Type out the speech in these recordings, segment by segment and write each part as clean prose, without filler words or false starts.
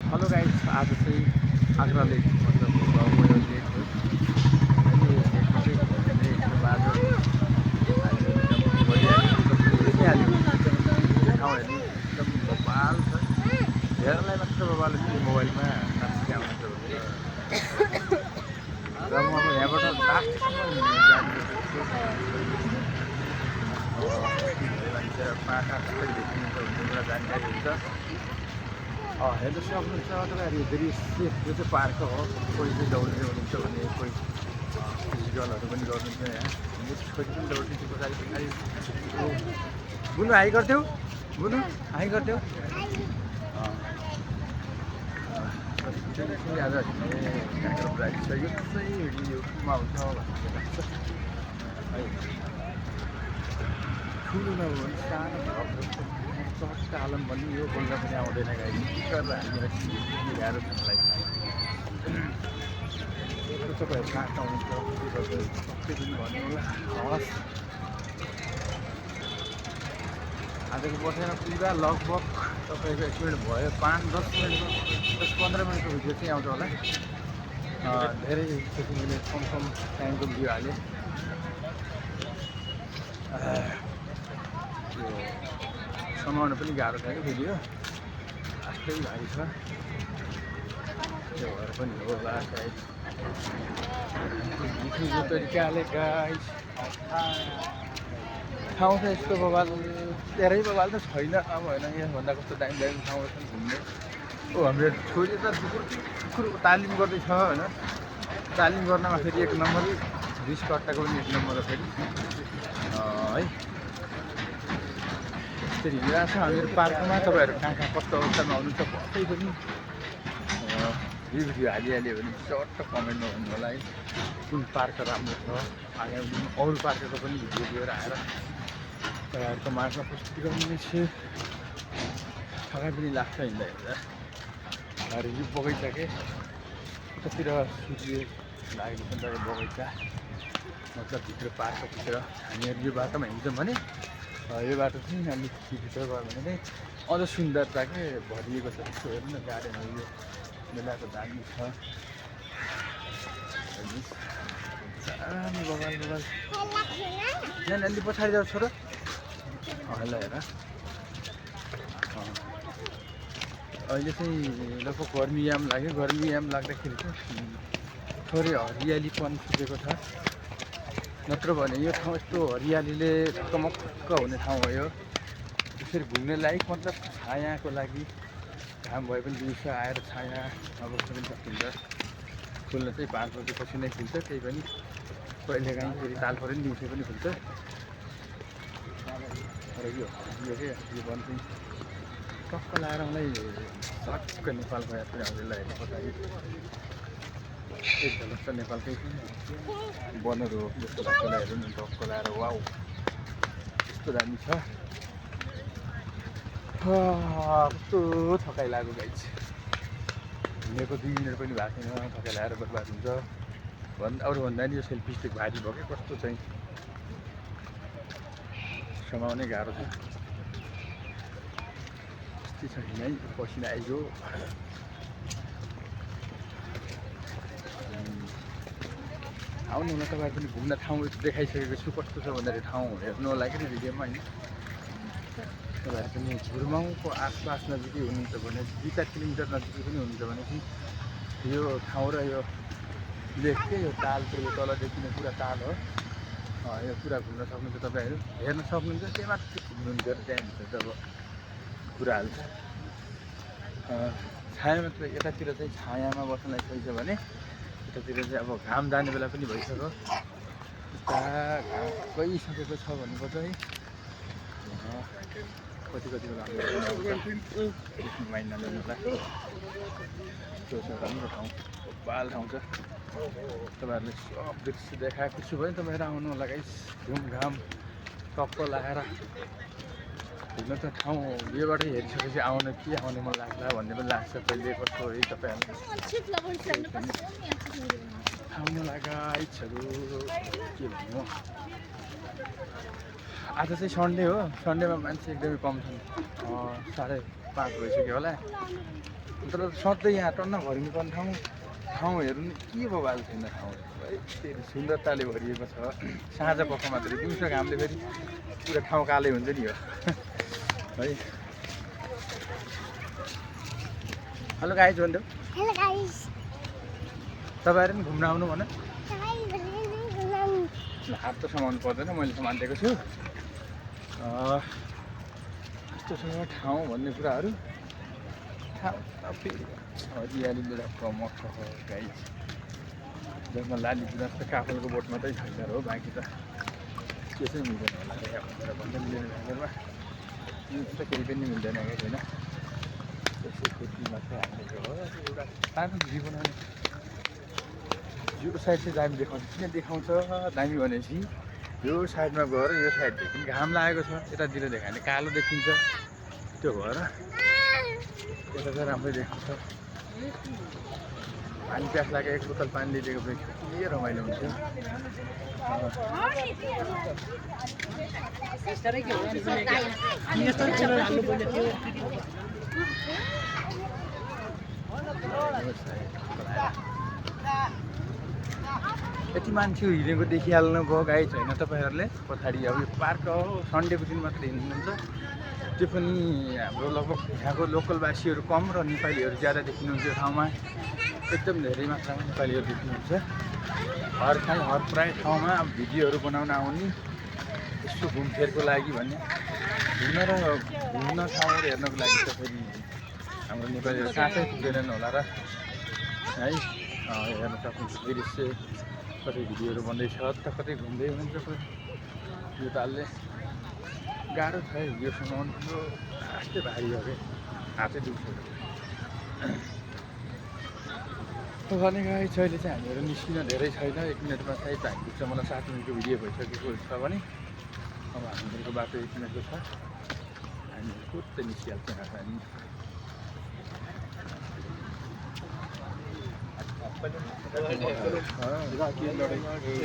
Hello guys, आज चाहिँ आग्रा लेक मतलब यो लेक हो। अनि यो लेकमा चाहिँ घुम्ने आज हामीले एकदम बढिया देखिहाल्यो। यो ठाउँ हेर्नु एकदम बवाल छ। हेर्नलाई मात्र बवाल छ यो मोबाइलमा साँच्चै आउँछ भनेर। र म अब यहाँबाट लास्टसम्म जाने मान्छे पाखा कसरी देखिन्छ भन्ने कुरा जानकारी हुन्छ। हेर्नु सक्नुहुन्छ तपाईँहरू दृश्य। यो चाहिँ पार्क हो। कोही चाहिँ दौड्दै हुनुहुन्छ भने कोही फिजिकलहरू पनि गर्नुहुन्छ यहाँ। छोरी पनि दौडिन्छ पछाडि पछाडि। बुनु हाई गर्थ्यौ, बुनु हाई गर्थ्यौ। आज कहाँको प्राइस छ यो चाहिँ योमा हुन्छ भन्ने लाग्छ है। ठुलो नभयो भने सानो चर्चको आलम भन्ने यो बोल्न पनि आउँदैन गाई गरेर हामीलाई गाह्रो छ मलाई। तपाईँहरू कहाँ कहाँ हुन्छ सबै पनि भन्नु होला। हवस्, आजको बसेर पुरा लगभग तपाईँको 1 मिनट भयो। 5-10 मिनटको 10-15 मिनटको भिडियो चाहिँ आउँछ होला। धेरै मैले कम टाइमको भिडियो हालेँ। समाउन पनि गाह्रो छ कि भिडियो, आजकै भाइ छ त्यो भएर पनि होला सायद। यो तरिकाले गाइस ठाउँ छ यस्तो बवाल, धेरै बवाल त छैन। अब होइन यहाँभन्दा कस्तो दामी ठाउँ छ घुम्ने। हाम्रो छोरी त कुकुर तालिम गर्दैछ होइन। तालिम गर्नमा फेरि 1 नम्बर, 20 कट्टाको पनि 1 नम्बर हो फेरि है। यसरी हिँडिरहेको छ हामीहरू पार्कमा। तपाईँहरू कहाँ कहाँ कस्तो अवस्थामा आउनुहुन्छ पक्कै पनि यो भिडियो हालिहाल्यो भने सर्ट कमेन्टमा भन्नु होला है। कुन पार्क राम्रो छ, आगामी अरू पार्कको पनि भिडियो लिएर आएर तपाईँहरूको माझमा प्रस्तुत गर्नेछु। थकाइ पनि लाग्छ हिँड्दा हिँड्दा। रिभ्यू बगैँचा के उतातिर सूर्य लागेको छ नि बगैँचा, मतलब भित्र पार्कभित्र। हामीहरू यो बाटोमा हिँड्छौँ भने यो बाटो चाहिँ अलिक भित्र गयो भने चाहिँ अझ सुन्दरता के भरिएको छ। त्यसको हेर्नु न गार्डनहरू यो बेलाको दामी छ। सानो बगाल यहाँ अलि पछाडि जाऊ छोरो। ल हेर, अहिले चाहिँ लगभग गर्मीयाम लाग्यो। गर्मीयाम लाग्दाखेरि चाहिँ थोरै हरियालीपन छुटेको छ। नत्र भने यो ठाउँ यस्तो हरियालीले ढकमक्क हुने ठाउँ हो यो। त्यसरी घुम्ने लायक, मतलब छायाको लागि घाम भए पनि दिउँसो आएर छाया अवस्था पनि सकिन्छ। फुल्न चाहिँ 5 बजेपछि नै फुल्छ, त्यही पनि कहिलेकाहीँ फेरि ताल पऱ्यो नि दिउँसो पनि फुल्छ। र यो के यो वन चाहिँ टक्क लाएर मलाई टक्क नेपालको यात्रा आउँदैला हेर्नु पछाडि एक झलक त नेपालकै वनहरू हो जस्तो लाग्छ। हेर्नु नि टक्क लाएर वाउ यस्तो दामी छ। कस्तो थकाइ लाग्यो गाइस। हिँडेको 2 मिनट पनि भएको छैन, थकाइ लगाएर बर्बाद हुन्छ। अरू भन्दा नि यो सेल्फी स्टिक भारी भयो क्या, कस्तो चाहिँ समाउनै गाह्रो छ। यस्तै छ हिँडाइ, पसिना आइगयो। आउनु होला तपाईँहरू पनि घुम्न। ठाउँ देखाइसकेको छु कस्तो छ भन्दाखेरि ठाउँ हेर्नु होला कि भिडियोमा होइन। तपाईँहरू पनि झुरमाउको आसपास नजिकै हुनुहुन्छ भने 2-4 किलोमिटर नजिकै पनि हुनुहुन्छ भने चाहिँ यो ठाउँ र यो लेक के यो ताल चाहिँ यो तल देखिने पुरा ताल हो। यो पुरा घुम्न सक्नुहुन्छ तपाईँहरू, हेर्न सक्नुहुन्छ। त्यही मात्र घुम्नुहुन्छ त्यहाँ हुन्छ जब पुरा हाल्छ। छायामा त यतातिर चाहिँ छायामा बस्नलाई सही छ भने यतातिर चाहिँ अब घाम जाने बेला पनि भइसक्यो। यता घाम गइसकेको छ भनेको चाहिँ कति बेला माइन नजानु होला। त्यो छ राम्रो ठाउँ, बाल ठाउँ छ। तपाईँहरूले सब दृश्य देखाएको छु भने तपाईँहरू आउनु होला गाइस। घुमघाम टक्क लगाएर हिँड्न त ठाउँ योबाट हेरिसकेपछि आउनु मन लाग्ला भन्ने पनि लाग्छ। कहिले कस्तो है तपाईँहरू आउनु लाग्यो गाइसहरू के भन्नु। आज चाहिँ सन्डे हो, सन्डेमा मान्छे एकदमै कम छन्। 5:30 भइसक्यो होला। तर सधैँ यहाँ टन्न भरिनुपर्ने ठाउँ हेर्नु नि के बबाल छैन ठाउँ है त्यो सुन्दरताले भरिएको छ। साँझ पख मात्रै दिउँसो घामले फेरि पुरा ठाउँ कालै हुन्छ नि यो है। हेलो गाइज भन्थ्यो। Hello guys. तपाईँहरू पनि घुम्न आउनु भन। हात त समाउनु पर्दैन, मैले सामान दिएको छु। यस्तो छ ठाउँ भन्ने कुराहरू। ठाउँ फेरि हरियालीले प्रमुख छ गाइज। जसमा लालीपुर जस्तो काफलको बोट मात्रै छैन र हो, बाँकी त के चाहिँ मिल्दैन होला भनेर भन्दै मिल्दैन भाइरमा। यो त केही पनि मिल्दैन क्या छैन। त्यसै खेती मात्रै हालेको हो एउटा सानो भिडियो बनाउने। यो साइड चाहिँ दामी देखाउँछ। किन देखाउँछ दामी भनेपछि यो साइडमा गएर यो साइडदेखि घाम लागेको छ, यतातिर देखायो भने कालो देखिन्छ। त्यो भएर यता चाहिँ राम्रै देखाउँछ। पानी प्यास लाग्यो, एक बोतल पानी लिइदिएको भए के रमाइलो हुन्थ्यो। यति मान्छेहरू हिँडेको देखिहाल्नु भयो गाई छैन तपाईँहरूले। पछाडि अब यो पार्क हो, सन्डेको दिन मात्रै हिँड्नुहुन्छ। त्यो पनि हाम्रो लगभग यहाँको लोकलवासीहरू कम र नेपालीहरू ज्यादा देखिनुहुन्छ यो ठाउँमा। एकदम धेरै मात्रामा नेपालीहरू देखिनुहुन्छ। हर प्रायः ठाउँमा अब भिडियोहरू बनाउन आउने, यसो घुमफिरको लागि भन्ने घुम्न ठाउँहरू हेर्नको लागि त फेरि हाम्रो नेपालीहरू साथै पुग्दैनन् होला र है। हेर्न सक्नुहुन्छ दृश्य, कतै भिडियोहरू भन्दैछ त कतै घुम्दै हुन्छ। यो तालले गाह्रो छ है भिडियो बनाउनु, यो आस्ते भारी हो क्या, हातै दुख्छ। भने गाइस अहिले चाहिँ हामीहरू निस्किन धेरै छैन, 1 मिनटमा सायद हामी पुग्छ। मलाई 7 मिनटको भिडियो भइसकेको छ भने अब हामीहरूको बाटो 1 मिनटको छ, हामीहरू कुट्दै निस्किहाल्छौँ। हामी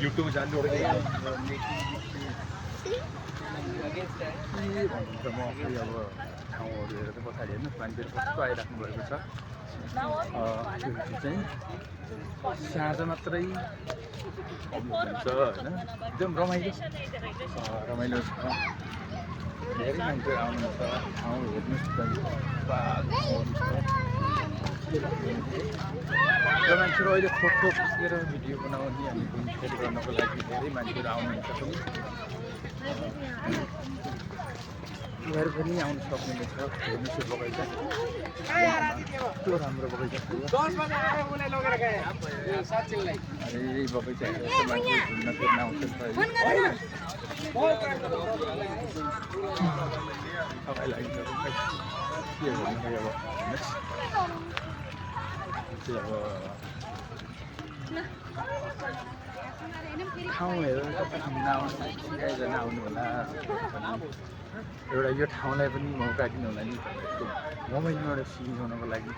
युट्युब जानु के भन्नुहुन्छ म खै अब ठाउँहरू हेरेर चाहिँ पछाडि हेर्नुहोस् मान्छेहरू कस्तो आइराख्नु भएको छ। त्यो चाहिँ साँझ मात्रै हुन्छ होइन, एकदम रमाइलो छ। धेरै मान्छेहरू आउनुहुन्छ, ठाउँ हेर्नुहोस् र मान्छेहरू अहिले फोटो खिचेर भिडियो बनाउने, हामी घुमफिर गर्नको लागि धेरै मान्छेहरू आउनुहुन्छ पनि। उनीहरू पनि आउनु सक्नुहुनेछ। हेर्नुहोस् यो बगैँचा कस्तो राम्रो बगैँचा छ। यही बगैँचा हेरेर यस्तो मान्छे घुम्न फिर्न आउँछ। सबैलाई के भन्नु खै अब ठाउँ हेरेर तपाईँ घुम्न आउनु सिकाइजना आउनु होला। एउटा यो ठाउँलाई पनि मौका दिनु होला नि तपाईँको मोबाइलमा एउटा सिकाउनको लागि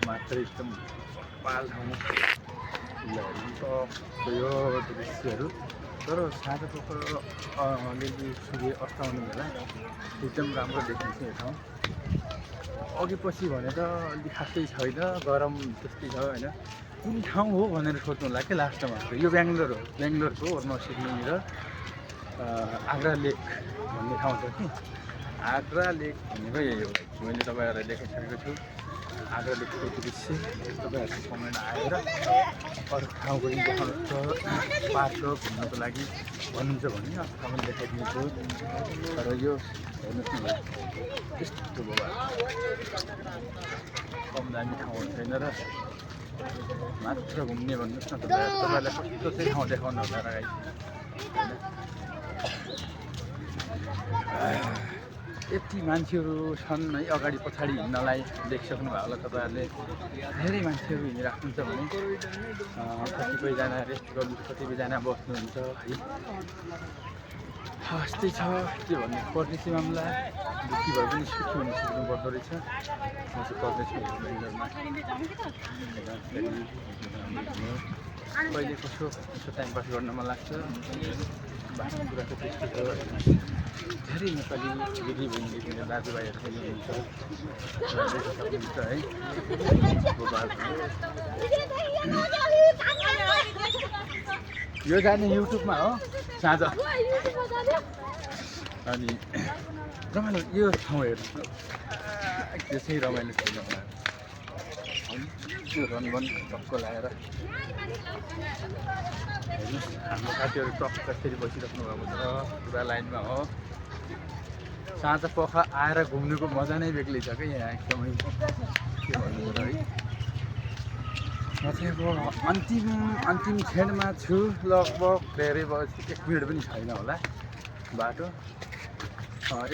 मात्रै। एकदम पाल ठाउँ यो दृश्यहरू। तर साँझ पख अलिअलि सूर्य अस्ताउने बेला एकदम राम्रो देखिन्छ यो ठाउँ। अघि पछि भने त अलिक खासै छैन, गरम त्यस्तै छ होइन। कुन ठाउँ हो भनेर सोध्नु होला कि लास्टमा। यो बेङ्गलोर हो, बेङ्गलोरको ओर्नो सिडनीनिर आग्रा लेक भन्ने ठाउँ छ कि। आग्रा लेक भनेको यही हो। मैले तपाईँहरूलाई देखाइसकेको छु आग्रा लेकको दृश्य। तपाईँहरूको कमेन्ट आएर अरू ठाउँ पनि देखाउनुहुन्छ, पार्क घुम्नको लागि भन्नुहुन्छ भने अर्को ठाउँ पनि देखाइदिन्छु। तर यो हेर्नुहोस् न यस्तो बाबा कम दामी ठाउँहरू छैन र मात्र घुम्ने भन्नुहोस् न। तपाईँहरूलाई कस्तो चाहिँ ठाउँ देखाउनु होला र यति मान्छेहरू छन् है। अगाडि पछाडि हिँड्नलाई देखिसक्नु भयो होला तपाईँहरूले। धेरै मान्छेहरू हिँडिराख्नुहुन्छ भने कतिपयजना रेस्ट गर्नुहुन्छ, कतिपयजना बस्नुहुन्छ है। यस्तै छ के भन्ने परदेशी मामला दुःखी भए पनि सुखी हुन सिक्नुपर्दो रहेछ म चाहिँ परदेशी बेङ्गलोरमा कहिले कसो यसो टाइम पास गर्न मन लाग्छ बाँकी कुरा त त्यस्तो छ धेरै नेपाली दिदीबहिनी दाजुभाइहरू पनि हुनुहुन्छ है यो जाने युट्युबमा हो साँझ अनि रमाइलो यो ठाउँ हेर्नु त्यो चाहिँ रमाइलो छैन होला त्यो रनवन टक्क लगाएर हेर्नुहोस् हाम्रो साथीहरू टक्क फेरि बसिराख्नु भएको छ पुरा लाइनमा हो साँझ पख आएर घुम्नुको मजा नै बेग्लै छ क्या यहाँ एकदमै के भन्नु है म चाहिँ अब अन्तिम क्षणमा छु लगभग धेरै भयो 1 मिनट पनि छैन होला बाटो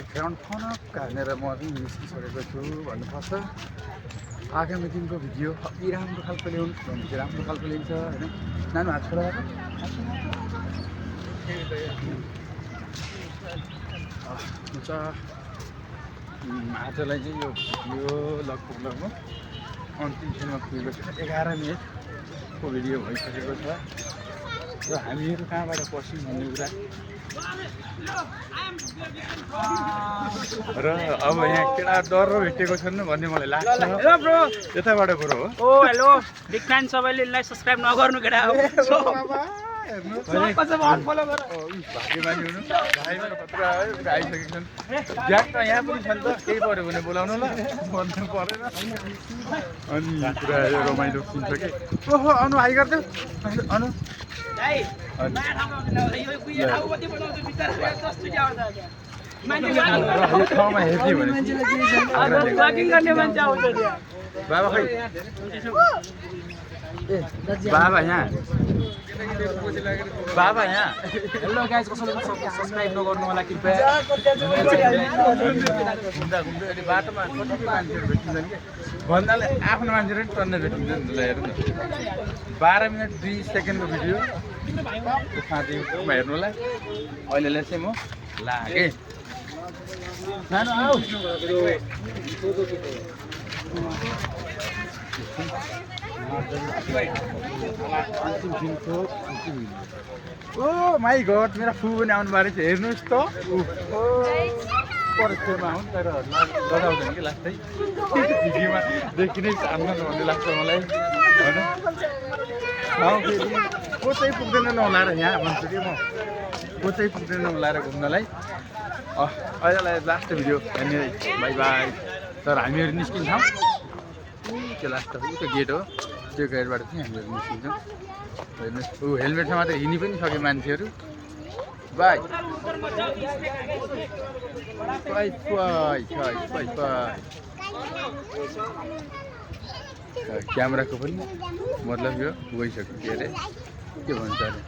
एक राउन्ड फनक हानेर म पनि निस्किसकेको छु भन्नुपर्छ आगामी दिनको भिडियो अति राम्रो खालको ल्याउनु भने चाहिँ राम्रो खालको ल्याउँछ होइन नानु हात छोडा हुन्छ आजलाई चाहिँ यो भिडियो लगभग अन्तिम क्षणमा पुगेको छ 11 मिनटको भिडियो भइसकेको छ र हामीहरू कहाँबाट पस्यौँ भन्ने कुरा र अब यहाँ केटा डर भेटेको छन् भन्ने मलाई लाग्छ हेलो ब्रो यताबाट ब्रो हो ओ हेलो बिग फ्यान सबैले सब्स्क्राइब नगर्नु केटा हो भाग्यमानी हुनु भाइमा पुरा आइसकेको छन् ग्यास त यहाँ पनि छन् त केही पऱ्यो भने बोलाउनु ल भन्नु परेन अनि पुरा रमाइलो सिन्छ कि ओहो अनु हाई गरिदेऊ अनु ठाउँमा हेर्ने भने बाबा खै बाबा यहाँ हेलो गाइस कसैले सब्स्क्राइब नगर्नु होला कृपया घुम्दा अहिले बाटोमा कतिको मान्छेहरू भेटिन्छन् कि भन्नाले आफ्नो मान्छेहरू पनि टन्न भेटिन्छन् हेर्नु न 12 मिनट 2 सेकेन्डको भिडियो साथीमा हेर्नु होला अहिलेलाई चाहिँ म लागेँ सानो आऊ अन्तिम दिनको ओ माई गड मेरा फु पनि आउनु बारे थियो हेर्नुहोस् त परेमा आउनु तर लगाउँदैन कि लास्टै भिडियोमा देखिनै सामना भन्ने लाग्छ मलाई होइन ठाउँ फेरि को चाहिँ पुग्दैन नहोलाएर यहाँ भन्छु कि म को चाहिँ पुग्दैन नहोलाएर घुम्नलाई अहिलेलाई लास्ट भिडियो हेर्ने बाई बाई तर हामीहरू निस्किन्छौँ त्यो लास्ट त्यो गेट हो त्यो गेटबाट चाहिँ हामीहरू निस्किन्छौँ हेर्नुहोस् ऊ हेलमेटमा मात्रै हिँडी पनि सक्यो मान्छेहरू बाई क्यामेराको पनि मतलब यो गइसक्यो के अरे के भन्छ अरे